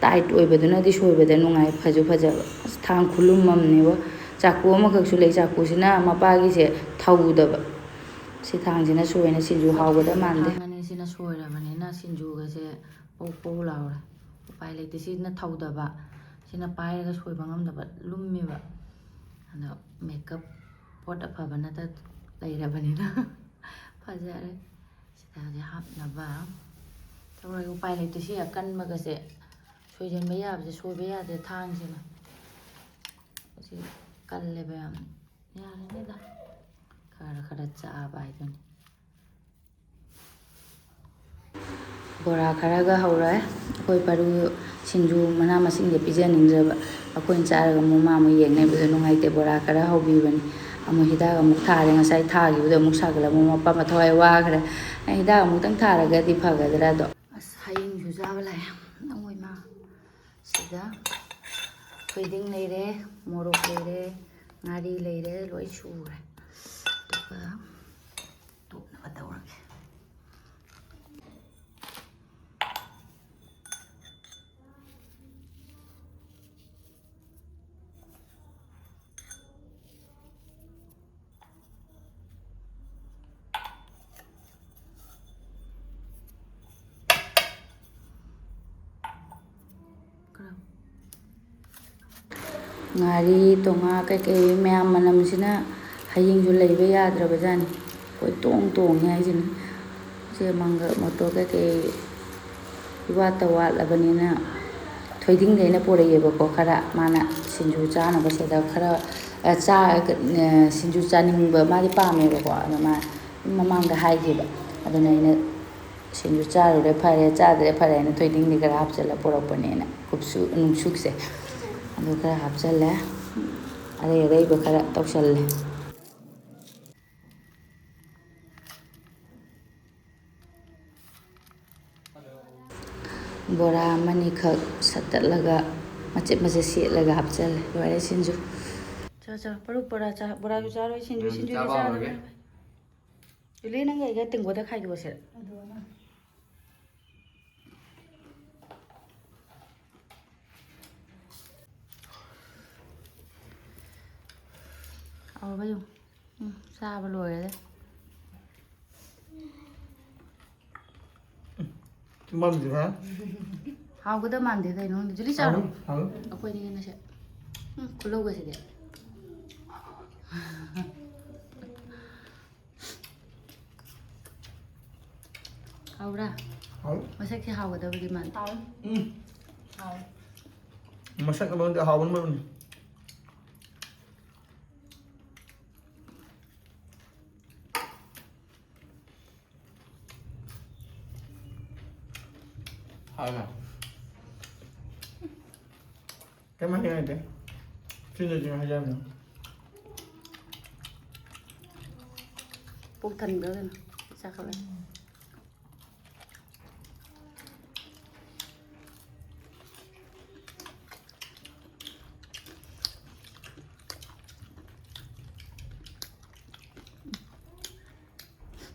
ꯇꯥꯏꯠ ꯑꯣꯏꯕꯗꯨꯅꯗꯤ ꯁꯣꯏꯕꯗ ꯅꯨꯡꯉꯥꯏ, ꯐꯁꯨ ꯐꯖꯕ꯫ ꯑꯁ, ꯊꯥꯡ ꯈꯨꯂꯨꯝ ꯑꯃꯅꯦꯕ꯫ ꯆꯥꯛꯀꯨ ꯑꯃꯈꯛꯁꯨ ꯂꯩ, ꯆꯥꯛꯀꯨꯁꯤꯅ ꯃꯄꯥꯒꯤꯁꯦ ꯊꯧꯗꯕ꯫ ꯁꯤ ꯊꯥꯡꯁꯤꯅ ꯁꯣꯏꯅ ꯁꯤꯡꯖꯨ ꯍꯥꯎꯒꯗꯕ ꯃꯥꯟꯗꯦ꯫ ꯊꯥꯡ ꯑꯅꯤꯁꯤꯅ ꯁꯣꯏꯔꯕꯅꯤꯅ ꯁꯤꯡꯖꯨꯒꯁꯦ ꯄꯧ ꯄꯧ ꯂꯥꯎꯔꯦ꯫ ꯎꯄꯥꯏ ꯂꯩꯇꯦ, ꯁꯤꯅ ꯊꯧꯗꯕ, ꯁꯤꯅ ꯄꯥꯏꯔꯒ ꯁꯣꯏꯕ ꯉꯝꯗꯕ, ꯂꯨꯝꯃꯦꯕ꯫ ꯑꯗꯣ ꯃꯦꯀꯞ ꯄꯣꯠ ꯑꯐꯕ ꯅꯠꯇ ꯂꯩꯔꯕꯅꯤꯅ ꯐꯖꯔꯦ꯫ ꯁꯤꯗ ꯍꯧꯖꯤꯛ ꯍꯥꯞꯅꯕ ꯇꯧꯔꯒ, ꯎꯄꯥꯏ ꯂꯩꯇꯦ꯫ ꯁꯤ ꯑꯀꯟꯕꯒꯁꯦ ꯁꯣꯏꯖꯟꯕ ꯌꯥꯕꯁꯦ ꯁꯣꯏꯕ ꯌꯥꯗꯦ ꯊꯥꯡꯁꯤꯅ꯫ ꯁꯤ ꯀꯜꯂꯦꯕ ꯌꯥꯝ꯫ ꯌꯥꯔꯅꯤꯗ, ꯈꯔ ꯈꯔ ꯆꯥꯕ ꯍꯥꯏꯗꯨꯅꯤ꯫ ꯕꯣꯔꯥ ꯈꯔꯒ ꯍꯧꯔꯦ꯫ ꯑꯩꯈꯣꯏ ꯄꯔꯨ ꯁꯤꯡꯖꯨ ꯃꯅꯥ ꯃꯁꯤꯡꯁꯦ ꯄꯤꯖꯅꯤꯡꯗ꯭ꯔꯕ, ꯑꯩꯈꯣꯏꯅ ꯆꯥꯔꯒ ꯑꯃꯨꯛ ꯃꯥ ꯑꯃꯨꯛ ꯌꯦꯡꯅꯩꯕꯗꯣ ꯅꯨꯡꯉꯥꯏꯇꯦ꯫ ꯕꯣꯔꯥ ꯈꯔ ꯍꯧꯕꯤꯕꯅꯤ꯫ ꯑꯃꯨꯛ ꯍꯤꯗꯥꯛ ꯑꯃꯨꯛ ꯊꯥꯔꯦ꯫ ꯉꯁꯥꯏ ꯊꯥꯈꯤꯕꯗꯣ ꯑꯃꯨꯛ ꯁꯥꯒꯠꯂꯛ, ꯑꯃꯨꯛ ꯃꯄꯥ ꯃꯊꯧꯋꯥꯏ ꯋꯥꯈ꯭ꯔꯦ꯫ ꯑꯩ ꯍꯤꯗꯥꯛ ꯑꯃꯨꯛꯇꯪ ꯊꯥꯔꯒꯗꯤ ꯐꯒꯗ꯭ꯔꯥ ꯑꯗꯣ꯫ ꯑꯁ, ꯍꯌꯦꯡꯁꯨ ꯆꯥꯕ ꯂꯥꯛꯑꯦ꯫ ꯑꯃꯣꯏ ꯃꯥ꯫ ꯁꯤꯗ ꯊꯣꯏꯗꯤꯡ ꯂꯩꯔꯦ, ꯃꯣꯔꯣꯛ ꯂꯩꯔꯦ, ꯉꯥꯔꯤ ꯂꯩꯔꯦ, ꯂꯣꯏ ꯁꯨꯔꯦ꯫ ꯑꯗꯨꯒ ꯇꯣꯠꯅꯕ ꯇꯧꯔꯒꯦ꯫ ꯉꯥꯔꯤ, ꯇꯣꯉꯥ ꯀꯩꯀꯩ ꯃꯌꯥꯝ ꯃꯅꯝꯁꯤꯅ ꯍꯌꯦꯡꯁꯨ ꯂꯩꯕ ꯌꯥꯗ꯭ꯔꯕꯖꯥꯠꯅꯤ꯫ ꯑꯩꯈꯣꯏ ꯇꯣꯡ ꯇꯣꯡꯉꯦ ꯍꯥꯏꯁꯤꯅꯤ꯫ ꯁꯦ ꯃꯪꯒꯜ ꯃꯣꯇꯣꯔ ꯀꯩꯀꯩ ꯏꯋꯥꯠꯇ ꯋꯥꯠꯂꯕꯅꯤꯅ ꯊꯣꯏꯗꯤꯡꯗꯩꯅ ꯄꯨꯔꯛꯑꯦꯕꯀꯣ ꯈꯔ꯫ ꯃꯥꯅ ꯁꯤꯡꯖꯨ ꯆꯥꯅꯕ ꯁꯤꯗ ꯈꯔ, ꯑ, ꯆꯥ-, ꯑ, ꯁꯤꯡꯖꯨ ꯆꯥꯅꯤꯡꯕ ꯃꯥꯗꯤ ꯄꯥꯝꯃꯦꯕꯀꯣ꯫ ꯑꯗꯣ ꯃꯥ ꯃꯃꯥꯡꯗ ꯍꯥꯏꯈꯤꯕ꯫ ꯑꯗꯨꯅ ꯑꯩꯅ ꯁꯤꯡꯖꯨ ꯆꯥꯔꯨꯔꯦ ꯐꯔꯦ, ꯆꯥꯗ꯭ꯔꯦ ꯐꯔꯦ ꯍꯥꯏꯅ ꯊꯣꯏꯗꯤꯡꯗꯤ ꯈꯔ ꯍꯥꯞꯆꯤꯜꯂ ꯄꯨꯔꯛꯄꯅꯦꯅ꯫ ꯀꯨꯞꯁꯨ, ꯅꯨꯡꯁꯨꯛꯁꯦ ꯑꯗꯨ ꯈꯔ ꯍꯥꯞꯆꯤꯜꯂꯦ꯫ ꯑꯔꯩ ꯑꯔꯩꯕ ꯈꯔ ꯇꯧꯁꯜꯂꯦ꯫ ꯕꯣꯔꯥ ꯑꯃꯅꯤꯈꯛ ꯁꯠꯇꯠꯂꯒ ꯃꯆꯦꯠ ꯃꯆꯦꯠ ꯁꯦꯠꯂꯒ ꯍꯥꯞꯆꯜꯂꯦ꯫ ꯂꯣꯏꯔꯦ ꯁꯤꯡꯖꯨ꯫ ꯆꯥ, ꯆꯥ, ꯄꯔꯨꯛ ꯕꯣꯔꯥ ꯆꯥ-, ꯕꯣꯔꯥꯁꯨ ꯆꯥꯔꯣꯏ, ꯁꯤꯡꯖꯨ, ꯎꯝ, ꯁꯤꯡꯖꯨꯗꯤ ꯆꯥꯕ ꯆꯥꯔꯣꯏ꯫ ꯍꯧꯔꯒꯦ꯫ ꯖꯨꯂꯤ, ꯅꯪꯒ ꯑꯩꯒ ꯇꯦꯡꯀꯣꯠꯇ ꯈꯥꯏꯗꯣꯛꯑꯁꯤꯔ? ꯍꯥꯎꯕ ꯌꯦꯡꯉꯨ꯫ ꯎꯝ, ꯆꯥꯕ ꯂꯣꯏꯔꯦꯗ꯫ ꯆꯤꯟꯕꯥꯟꯁꯦ ꯈꯔ ꯍꯥꯎꯒꯗꯕ ꯃꯥꯟꯗꯦ ꯀꯩꯅꯣ ꯈꯪꯗꯦ꯫ ꯖꯨꯂꯤ ꯆꯥꯔꯣ꯫ ꯍꯥꯎꯋꯤ, ꯍꯥꯎꯋꯤ꯫ ꯑꯩꯈꯣꯏꯅꯤ ꯉꯁꯤ꯫ ꯎꯝ, ꯈꯨꯂꯧꯒꯁꯤꯗꯤ꯫ ꯍꯥꯎꯕ꯭ꯔꯥ? ꯍꯥꯎꯋꯤ꯫ ꯃꯁꯛꯁꯦ ꯍꯥꯎꯒꯗꯕꯗꯤ ꯃꯥꯟꯗꯦ꯫ ꯍꯥꯎꯋꯤ꯫ ꯎꯝ꯫ ꯍꯥꯎꯋꯤ꯫ ꯃꯁꯛ ꯑꯃꯗꯤ ꯍꯥꯎꯕꯅ ꯃꯔꯨꯅꯤ꯫ ꯍꯥꯎꯅ꯫ ꯀꯩꯝ ꯍꯥꯏꯅꯤꯡꯉꯥꯏ ꯂꯩꯇꯦ꯫ ꯁꯤꯗꯗꯤ ꯍꯥꯏꯖꯔꯝꯃꯣ꯫ ꯄꯨꯛ ꯊꯟꯕ꯭ꯔꯥ ꯀꯩꯅꯣ? ꯆꯥꯈꯠꯂꯦ꯫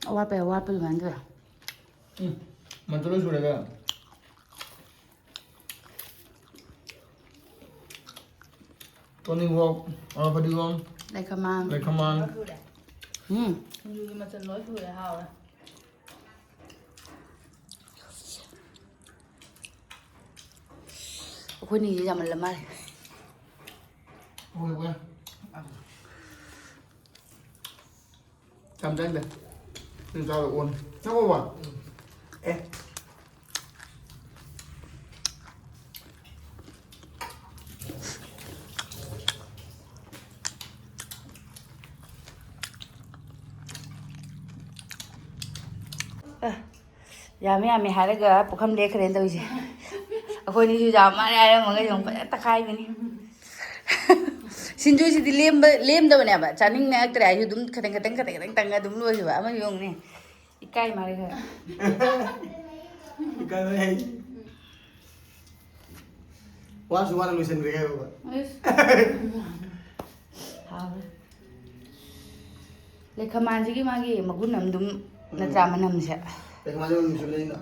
ꯑꯋꯥꯠꯄꯩ ꯑꯋꯥꯠꯄ ꯑꯗꯨꯃꯥꯏꯅ ꯇꯧꯋꯦ꯫ ꯎꯝ, ꯃꯟꯇꯨ ꯂꯣꯏ ꯁꯨꯔꯒ꯫ ꯇꯣꯅꯤꯡꯈꯣꯛ, ꯑ, ꯐꯗꯤꯒꯣꯝ, ꯂꯩꯈꯃꯥꯟ꯫ ꯂꯩꯈꯃꯥꯟ꯫ ꯂꯣꯏ ꯁꯨꯔꯦ꯫ ꯎꯝ꯫ ꯁꯤꯡꯖꯨꯒꯤ ꯃꯆꯜ ꯂꯣꯏ ꯁꯨꯔꯦ, ꯍꯥꯎꯔꯦ꯫ ꯑꯩꯈꯣꯏꯅꯤꯁꯦ ꯌꯥꯝꯃꯜꯂ ꯃꯥꯜꯂꯦ꯫ ꯍꯣꯏ, ꯍꯣꯏ꯫ ꯌꯥꯝ ꯆꯪꯗꯦ꯫ ꯁꯨꯝ ꯆꯥꯕ ꯑꯣꯟ꯫ ꯆꯪꯉꯣꯕ꯫ ꯑꯦ꯫ ꯑ, ꯌꯥꯝꯃꯤ ꯌꯥꯝꯃꯤ ꯍꯥꯏꯔꯒ ꯄꯨꯈꯝ ꯂꯦꯛꯈ꯭ꯔꯦꯅ ꯇꯧꯔꯤꯁꯦ꯫ ꯑꯩꯈꯣꯏꯅꯤꯁꯨ ꯌꯥꯝ ꯃꯥꯜꯂꯦ ꯍꯥꯏꯔꯝꯃꯒ ꯌꯦꯡꯉꯨ, ꯐꯖꯅ ꯇꯛꯈꯥꯏꯕꯤꯅꯤ꯫ ꯁꯤꯡꯖꯨꯁꯤꯗꯤ ꯂꯦꯝꯕ, ꯂꯦꯝꯗꯕꯅꯦꯕ꯫ ꯆꯥꯅꯤꯡꯉꯛꯇ꯭ꯔꯦ ꯍꯥꯏꯁꯨ ꯑꯗꯨꯝ ꯈꯇꯪ, ꯈꯇꯪ, ꯈꯇꯪ, ꯈꯇꯪ ꯇꯪꯉ ꯑꯗꯨꯝ ꯂꯣꯏꯈꯤꯕ꯫ ꯑꯃ ꯌꯦꯡꯉꯨꯅꯦ꯫ ꯏꯀꯥꯏ ꯃꯥꯜꯂꯦ ꯈꯔ꯫ ꯏꯀꯥꯏꯕ ꯍꯩ꯫ ꯋꯥꯁꯨ ꯋꯥꯅ ꯂꯣꯏꯁꯤꯟꯈ꯭ꯔꯦ ꯍꯥꯏꯕ꯫ ꯑꯁ꯫ ꯍꯥꯎꯔꯦ꯫ ꯂꯩꯈꯃꯥꯟꯁꯤꯒꯤ ꯃꯥꯒꯤ ꯃꯒꯨꯟ ꯑꯃ ꯑꯗꯨꯝ ꯅꯠꯇ꯭ꯔꯥ, ꯃꯅꯝꯁꯦ? ꯂꯩꯈꯃꯥꯟꯁꯦ ꯃꯅꯝ ꯅꯨꯡꯁꯤꯕꯅꯦ ꯑꯩꯅ꯫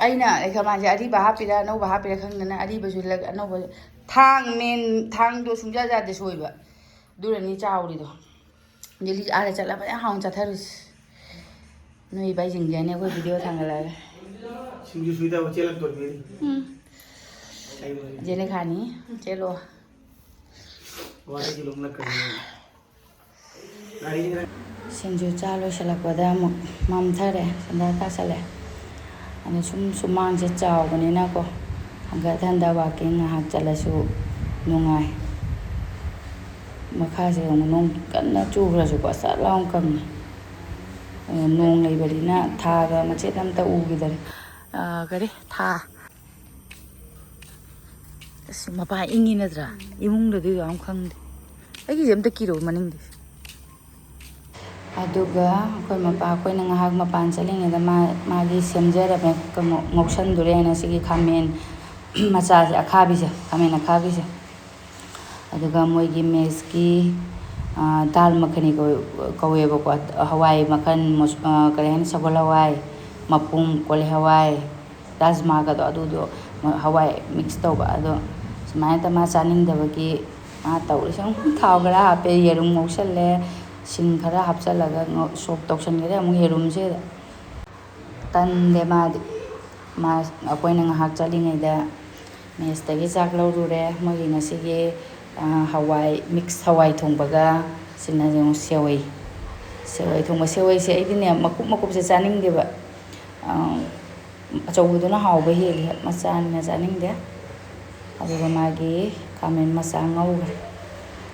ꯑꯩꯅ ꯂꯩꯈꯃꯥꯟꯁꯦ ꯑꯔꯤꯕ ꯍꯥꯞꯄꯤꯔꯥ ꯑꯅꯧꯕ ꯍꯥꯞꯄꯤꯔꯥ ꯈꯪꯗꯅ ꯑꯔꯤꯕꯁꯨ ꯂ-, ꯑꯅꯧꯕ, ꯊꯥꯡ ꯃꯦꯟ-, ꯊꯥꯡꯗꯣ ꯁꯨꯡꯌꯥ ꯌꯥꯗꯦ ꯁꯣꯏꯕ꯫ ꯑꯗꯨꯅꯅꯤ ꯆꯥꯎꯔꯤꯗꯣ꯫ ꯗꯦꯜꯂꯤ ꯑꯥꯗ ꯆꯠꯂꯒ ꯐꯖꯅ ꯍꯥꯎꯅ ꯆꯥꯊꯔꯨꯁꯤ꯫ ꯅꯣꯏ ꯏꯕꯥꯏꯁꯤꯡꯁꯦ ꯑꯩꯈꯣꯏ ꯚꯤꯗꯤꯑꯣ ꯊꯥꯡꯒꯠꯂꯛꯑꯒ꯫ ꯁꯤꯡꯖꯨ ꯁꯨꯏꯗꯕ ꯆꯦꯜꯂꯛꯇꯣꯏꯅꯤ꯫ ꯎꯝ꯫ ꯖꯦꯅꯦꯈꯥꯅꯤ, ꯆꯦꯜꯂꯣ꯫ ꯋꯥꯔꯤꯒꯤ ꯂꯣꯝꯂꯛꯀꯅꯤ꯫ ꯁꯤꯡꯖꯨ ꯆꯥ ꯂꯣꯏꯁꯤꯜꯂꯛꯄꯗ ꯑꯃꯨꯛ ꯃꯝꯊꯔꯦ, ꯁꯟꯗꯥ ꯇꯥꯁꯜꯂꯦ꯫ ꯑꯗꯣ ꯁꯨꯝ ꯁꯨꯃꯥꯡꯁꯦ ꯆꯥꯎꯕꯅꯤꯅꯀꯣ, ꯍꯟꯒꯠ ꯍꯟꯗ walking ꯉꯥꯏꯍꯥꯛ ꯆꯠꯂꯁꯨ ꯅꯨꯡꯉꯥꯏ꯫ ꯃꯈꯥꯁꯦ ꯑꯃꯨꯛ ꯅꯣꯡ ꯀꯟꯅ ꯆꯨꯈ꯭ꯔꯁꯨꯀꯣ, ꯁꯠ ꯂꯥꯎꯅ ꯀꯪꯉꯤ꯫ ꯑꯗꯣ ꯅꯣꯡ ꯂꯩꯕꯅꯤꯅ ꯊꯥꯒ ꯃꯆꯦꯠ ꯑꯝꯇ ꯎꯈꯤꯗꯔꯦ꯫ ꯑꯥ, ꯀꯔꯤ? ꯊꯥ꯫ ꯑꯁ, ꯃꯄꯥ ꯏꯪꯉꯤ ꯅꯠꯇ꯭ꯔꯥ? ꯏꯃꯨꯡꯗꯗꯤ ꯌꯥꯝ ꯈꯪꯗꯦ꯫ ꯑꯩꯒꯤꯁꯦ ꯑꯝꯇ ꯀꯤꯔꯣ ꯃꯅꯤꯡꯗꯤ꯫ ꯑꯗꯨꯒ ꯑꯩꯈꯣꯏ ꯃꯄꯥ ꯑꯩꯈꯣꯏꯅ ꯉꯥꯏꯍꯥꯛ ꯃꯄꯥꯟ ꯆꯠꯂꯤꯉꯩꯗ ꯃꯥ, ꯃꯥꯒꯤ ꯁꯦꯝꯖꯔꯝꯃꯦ, ꯀꯩꯅꯣ, ꯉꯧꯁꯟꯗꯣꯔꯦ ꯍꯥꯏꯅ ꯁꯤꯒꯤ ꯈꯥꯃꯦꯟ ꯃꯆꯥꯁꯦ, ꯑꯈꯥꯕꯤꯁꯦ, ꯈꯥꯃꯦꯟ ꯑꯈꯥꯕꯤꯁꯦ꯫ ꯑꯗꯨꯒ ꯃꯣꯏꯒꯤ ꯃꯦꯁꯀꯤ, ꯑ, ꯗꯥꯜ ꯃꯈꯅꯤ ꯀꯧ-, ꯀꯧꯋꯦꯕꯀꯣ꯫ ꯍꯋꯥꯏ ꯃꯈꯜ, ꯃꯨꯁ-, ꯑ, ꯀꯔꯤ ꯍꯥꯏꯅꯤ, ꯁꯒꯣꯜ ꯍꯋꯥꯏ, ꯃꯄꯨꯝ, ꯀꯣꯂꯤ ꯍꯋꯥꯏ, ꯔꯥꯖꯃꯥꯒꯗꯣ, ꯑꯗꯨꯗꯣ ꯃ-, ꯍꯋꯥꯏ mix ꯇꯧꯕ꯫ ꯑꯗꯣ ꯁꯨꯃꯥꯏꯅ ꯇꯧ-, ꯃꯥ ꯆꯥꯅꯤꯡꯗꯕꯒꯤ ꯃꯥ ꯇꯧꯔꯤꯁꯦ꯫ ꯑꯃꯨꯛ ꯊꯥꯎ ꯈꯔ ꯍꯥꯞꯄꯦ, ꯌꯦꯔꯨꯝ ꯉꯧꯁꯜꯂꯦ, ꯁꯤꯡ ꯈꯔ ꯍꯥꯞꯆꯜꯂꯒ ꯉꯧ-, soak ꯇꯧꯁꯟꯈꯔꯦ ꯑꯃꯨꯛ ꯌꯦꯔꯨꯝꯁꯤꯗ꯫ ꯇꯟꯗꯦ ꯃꯥꯗꯤ꯫ ꯃꯥ, ꯑꯩꯈꯣꯏꯅ ꯉꯥꯏꯍꯥꯛ ꯆꯠꯂꯤꯉꯩꯗ ꯃꯦꯁꯇꯒꯤ ꯆꯥꯛ ꯂꯧꯔꯨꯔꯦ꯫ ꯃꯣꯏꯒꯤ ꯉꯁꯤꯒꯤ, ꯑ, ꯍꯋꯥꯏ, mix ꯍꯋꯥꯏ ꯊꯣꯡꯕꯒ ꯁꯤꯅ ꯌꯦꯡꯉꯨ ꯁꯦꯋꯩ꯫ ꯁꯦꯋꯩ ꯊꯣꯡꯕ꯫ ꯁꯦꯋꯩꯁꯦ ꯑꯩꯗꯤꯅꯦ ꯃꯀꯨꯞ ꯃꯀꯨꯞꯁꯦ ꯆꯥꯅꯤꯡꯗꯦꯕ꯫ ꯑ, ꯑꯆꯧꯕꯗꯨꯅ ꯍꯥꯎꯕ ꯍꯦꯜꯂꯤ, ꯃꯆꯥꯅꯤꯅ ꯆꯥꯅꯤꯡꯗꯦ꯫ ꯑꯗꯨꯒ ꯃꯥꯒꯤ ꯈꯥꯃꯦꯟ ꯃꯆꯥ ꯉꯧꯈ꯭ꯔꯦ꯫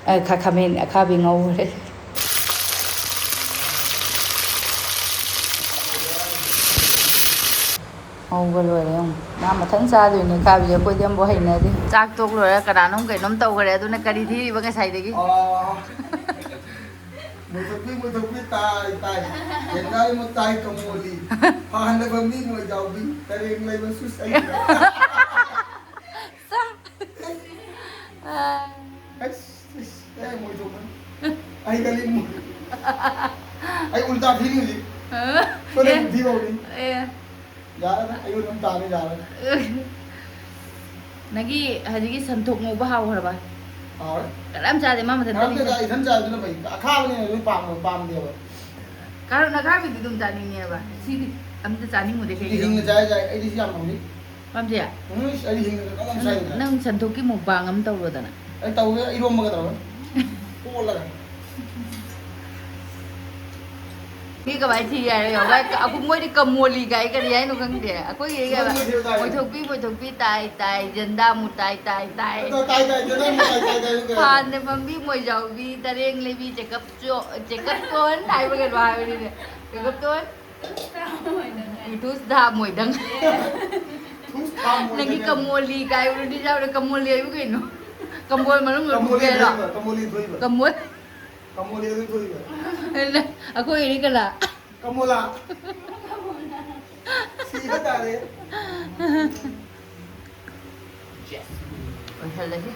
ꯑ, ꯈꯥ-, ꯈꯥꯃꯦꯟ ꯑꯈꯥꯕꯤ ꯉꯧꯈ꯭ꯔꯦ꯫ ꯉꯧꯕ ꯂꯣꯏꯔꯦ ꯌꯦꯡꯉꯨ꯫ ꯃꯥ ꯃꯊꯟ ꯆꯥꯗꯣꯏꯅꯦ ꯑꯈꯥꯕꯤꯁꯦ, ꯑꯩꯈꯣꯏꯗꯤ ꯑꯃꯐꯥꯎ ꯍꯩꯅꯗꯦ꯫ ꯆꯥꯛ ꯇꯣꯛ ꯂꯣꯏꯔꯒ ꯀꯅꯥꯅꯣꯝ ꯀꯩꯅꯣꯝ ꯇꯧꯈ꯭ꯔꯦ, ꯑꯗꯨꯅ ꯀꯔꯤ ꯊꯤꯔꯤꯕ ꯉꯁꯥꯏꯗꯒꯤ? ꯑꯣ꯫ ꯃꯣꯏꯊꯣꯛꯄꯤ, ꯃꯣꯏꯊꯣꯛꯄꯤ, ꯇꯥꯏ, ꯇꯥꯏ꯫ ꯌꯦꯟꯗꯥꯏ ꯃꯇꯥꯏ ꯀꯃꯣꯂꯤ꯫ ꯐꯥꯟꯗꯕ ꯃꯤ ꯃꯣꯏꯖꯥꯎꯕꯤ꯫ ꯇꯔꯦꯡ ꯂꯩꯕ ꯁꯨꯁ ꯑꯩ꯫ ꯆꯥꯛ ꯑꯁ, ꯑꯁ, ꯑꯦ, ꯃꯣꯏ ꯊꯣꯛꯄꯅꯤ꯫ ꯑꯩ ꯒꯂꯤ ꯃꯨ-, ꯑꯩ ꯎꯜꯇꯥ ꯐꯤꯔꯤ ꯍꯧꯖꯤꯛ꯫ ꯁꯣꯏꯗꯅ ꯑꯦ꯫ ꯐꯤꯔꯧꯅꯤ꯫ ꯑꯦ꯫ ꯌꯥꯔꯦꯗ, ꯑꯩ ꯑꯗꯨꯝ ꯇꯥꯅꯤ, ꯌꯥꯔꯦ꯫ ꯅꯪꯒꯤ ꯍꯧꯖꯤꯛꯀꯤ ꯁꯟꯊꯣꯛ ꯉꯧꯕ ꯍꯥꯎꯈ꯭ꯔꯕ? ꯍꯥꯎꯔꯦ꯫ ꯀꯅꯥꯝ ꯆꯥꯗꯦ, ꯃꯥ ꯃꯊꯟꯇ ꯉꯔꯥꯡꯗ ꯂꯩꯖꯩ꯫ ꯏꯊꯟ ꯆꯥꯕꯗꯨꯅ ꯐꯩ꯫ ꯑꯈꯥꯕꯅꯤꯅ ꯑꯗꯨꯝ ꯄꯥꯝꯕ, ꯄꯥꯝꯗꯦꯕ꯫ ꯀꯥꯔꯣꯠ ꯑꯈꯥꯕꯤꯗꯨ ꯑꯗꯨꯝ ꯆꯥꯅꯤꯡꯉꯦꯕ꯫ ꯁꯤꯗꯤ ꯑꯝꯇ ꯆꯥꯅꯤꯡꯉꯨꯗꯦ ꯁꯤꯗꯤ ꯀꯩꯒꯤꯅꯣ ꯍꯤꯡꯅ ꯈꯪꯗꯦ꯫ ꯆꯥꯏ, ꯆꯥꯏ꯫ ꯑꯩꯗꯤ ꯁꯤ ꯌꯥꯝ ꯄꯥꯝꯖꯩ꯫ ꯄꯥꯝꯖꯩ? ꯎꯝ, ꯑꯩꯗꯤ ꯍꯤꯡꯅ ꯀꯅꯥꯝ ꯅꯪ, ꯆꯥꯏꯗꯅ꯫ ꯅꯪ ꯁꯟꯊꯣꯛꯀꯤ ꯃꯨꯛꯕꯥꯡ ꯑꯃ ꯇꯧꯔꯣꯗꯅ꯫ ꯑꯩ ꯇꯧꯒꯦ, ꯏꯔꯣꯝꯕꯒ ꯇꯧꯔꯒ꯫ ꯀꯣꯠꯂꯒ꯫ ꯃꯤ ꯀꯃꯥꯏꯅ ꯊꯤ ꯍꯥꯏꯔꯣ? ꯌꯦꯡꯉꯣ꯫ ꯃꯣꯏ ꯀ-, ꯑꯩꯈꯣꯏ, ꯃꯣꯏꯗꯤ ꯀꯃꯣꯂꯤ ꯀꯥꯏ ꯀꯔꯤ ꯍꯥꯏꯅꯣ ꯈꯪꯗꯦ꯫ ꯑꯩꯈꯣꯏꯒꯤ ꯀꯩ ꯍꯥꯏꯕ? ꯃꯣꯏ ꯊꯣꯛꯄꯤ, ꯃꯣꯏ ꯊꯣꯛꯄꯤ, ꯇꯥꯏ, ꯇꯥꯏ, ꯖꯟꯗꯥ ꯃꯨ ꯇꯥꯏ, ꯇꯥꯏ, ꯇꯥꯏ꯫ ꯑꯗꯣ ꯇꯥꯏ, ꯇꯥꯏ, ꯖꯟꯗꯥ ꯃꯨ ꯇꯥꯏ, ꯇꯥꯏ, ꯇꯥꯏ, ꯇꯥꯏ꯫ ꯐꯥꯟꯗ ꯐꯝꯕꯤ, ꯃꯣꯏꯖꯥꯎꯕꯤ, ꯇꯔꯦꯡ ꯂꯩꯕꯤ, ꯆꯦꯀꯞ ꯆꯣ-, ꯆꯦꯀꯞ ꯆꯣꯟ ꯍꯥꯏꯕ ꯀꯩꯅꯣ ꯍꯥꯏꯕꯅꯤꯅꯦ꯫ ꯆꯦꯀꯞ ꯆꯣꯟ꯫ ꯏꯇꯨꯁ ꯊꯥ ꯃꯣꯏꯗꯪ꯫ ꯏꯇꯨꯁ ꯊꯥ ꯃꯣꯏꯗꯪ꯫ ꯅꯪꯒꯤ ꯀꯃꯣꯂꯤ ꯀꯥꯏꯕꯗꯨꯗꯤ ꯌꯥꯎꯔꯦ꯫ ꯀꯃꯣꯂꯤ ꯍꯥꯏꯕꯨ ꯀꯩꯅꯣ? ꯀꯝꯕꯣꯜ ꯃꯅꯨꯡꯗ ꯀꯃꯣꯂꯤ ꯊꯨꯞꯄꯦ ꯍꯥꯏꯔꯣ? ꯊꯣꯏꯕ, ꯀꯃꯣꯂꯤ ꯊꯣꯏꯕ꯫ ꯀꯃꯣꯜ꯫ ꯀꯃꯣꯂꯤ ꯑꯗꯨꯝ ꯊꯣꯏꯕ꯫ ꯑꯩꯈꯣꯏꯒꯤꯗꯤ ꯀꯅꯥ? ꯀꯃꯣꯂꯥ꯫ ꯁꯤꯕ ꯇꯥꯔꯦ꯫ ꯑꯣꯏꯍꯜꯂꯁꯤ꯫